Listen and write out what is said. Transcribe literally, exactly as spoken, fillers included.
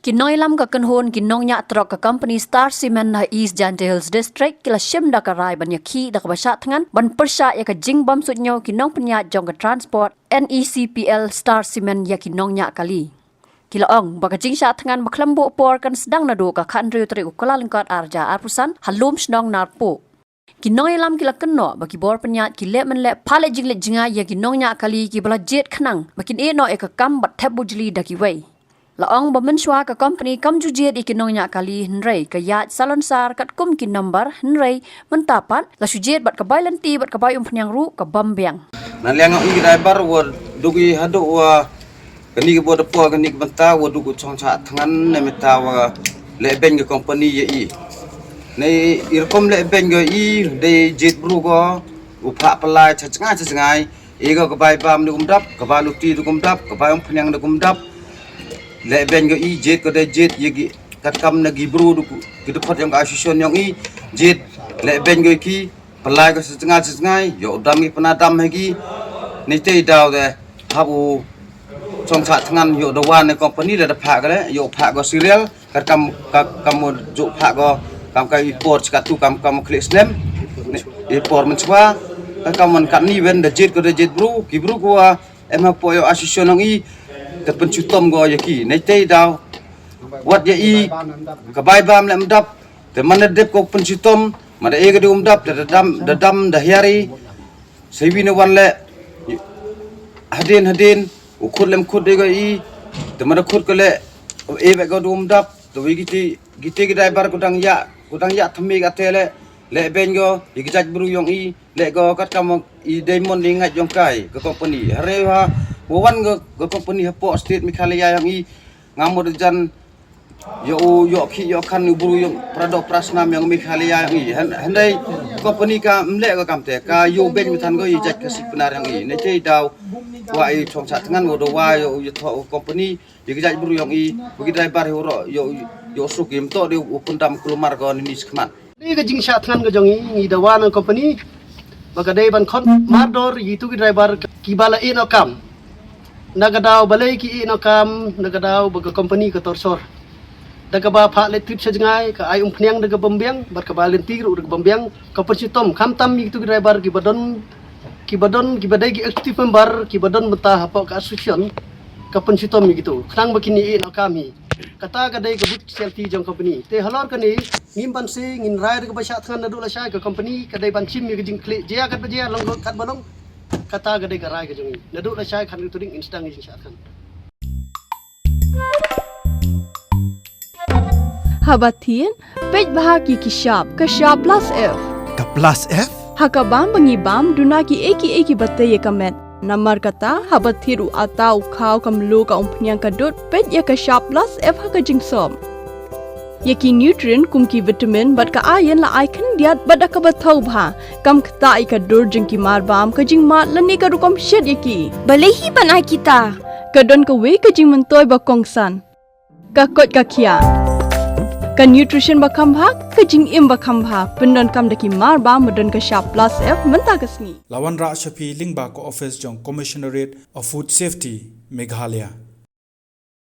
Ki nongïalam ka kynhun ki nongñiah trok ka company Star Cement ha East Jaintia Hills District ki la shim da ka rai ban ïakhih da kaba shah thngan ban pyrshah ïa ka jingbym suidñiew ki nongpynïaid jong ka Transport NECPL Star Cement ïa ki nongñiah kali. Ki la ong ba ka jingshah thngan ba khlem buh por kan sdang naduh ka khathynriew tarik u Kyllalyngkot arhajar arphew san ha Lumshnong Narpuh. Ki nongïalam ki la kynnoh ba ki bor pynïaid ki leh mynleh phah leh jingleh jngai ïa ki nongñiah kali kiba la jied khnang ba kin ïeh noh ïa ka kam bad thep bujli da kiwei. La ong ba mynshuwa ka company kam ju jied ïa ki nongñiah kali hynrei ka ïaid salonsar katkum ki number hynrei mynta pat la shu jied bad ka bai lynti bad ka bai umphniang ruh ka bym biang. Na liang ïa i driver wa duk i haduh wa kani ka bor da por kani ka bynta wa duk u chong shah thngan ne mynta wa leh beiñ ka company ïa i. Ne i rukom leh beiñ ka i dei jied bru ko u phah pynlai cha jngai cha jngai. I ko ka bai bam duk um dap, ka bai luti duk um dap, ka bai umphniang duk um dap. Leh beiñ ko i jied ko dei jied ïa ki katkam na ki bru duk ki dkhot ïong ka association ïong i jied leh beiñ ko i ki pynlai ko sa jngai sa jngai ïoh dam ki pynadam ha ki. Ni te i daw de hap u chong shah thngan ïoh da wan ne company da da phah ko le ïoh phah ko serial. Katkam ka kam mo ju phah ko kam ka i por chikatu kam kam khlieh snem i por mynchwa. Katkam man katni wen da jied ko da jied bru ki bru ko wa em hapoh ïoh association ong i te pynchutom ko ïa ki. Nei te daw wat ïa i ka bai bam le mdap te man da dep ko pynchutom man da e ka dum dap da dam da dam da hiari. Sewi ne wan le hadin hadin u khut lem khut de ko i te man da khut ko le e be ko dum dap te wi giti giti ki driver ko dang ïa ko dang ïa thmi ka te le le beiñ ko i ki jait bru ïong i le ko katkam i diamond i ngait ïong kai ka company hare ha wan ko ka company hapoh state Meghalaya ïong i ngam mo de jan ïoh u ïoh ki ïoh kan u bru ïoh prado prasnam ïong Meghalaya ïong i. Handai company ka mleh ka kam te ka ïoh beiñ mithan ko i jait ka sik pnar ïong i ne te daw wa i chong shah thngan wa do wa ïoh u ïoh company ïa ka jait bru ïong i wa ki driver ïoh ro ïoh ïoh suk i mto de u pundam kulmar ko ni ni skmat. Ni ka jingshah thngan ka jong i ngi da wan company ba ka dei ban khot mardor i tu ki driver ki ba la ïeh noh kam. Na ka daw balei ki ïeh noh kam na ka daw ba ka company ka torsor. Da ka ba phah le trip sha jngai ka ai umphniang da ka bym biang bad ka ba lynti ruh da ka bym biang ka pynchitom kham tam i tu ki driver ki ba don ki ba don ki ba dei ki executive member ki ba don mynta hapoh ka association ka pynchitom i ki tu khnang ba ki ni ïeh noh kam hi. Kata ka dei ka but ki sel ti jong company te halor kane ngim ban se ngin rai da ka ba shah thngan naduh la shai ka company ka dei ban chim i ka jingkhleh jia kat ba jia long kat ba long. Kata ka dei ka rai ka jong i naduh la shai khan ka turing in sdang i jingshah thngan. Haba thin peit bha ki ki shap ka shap plus F. Ka plus F? Ha ka bam ba ngi bam duna ki ei ki ei ki ba te ïa ka met. Namar kata haba thir u ata u khaw ka mlu ka umphniang ka dud peit ïa ka shap plus F ha ka jingsop. Ïa ki nutrient kum ki vitamin bad ka iron la ai khyndiat bad da ka ba thaw bha. Kam kata ïa ka dur jong ki mar bam ka jingmad lane ka rukom shet ïa ki. Balei hi ban ai kita? Ka don ka wei ka jingmyntoi ba kongsan. Ka koit ka khia. Ka nutrition ba kham bha ka jingim ba kham bha pyndonkam da ki mar bam ba don ka shap plus F mynta ka sngi. La wanrah sha phi lyngba ka office jong Commissionerate of Food Safety, Meghalaya.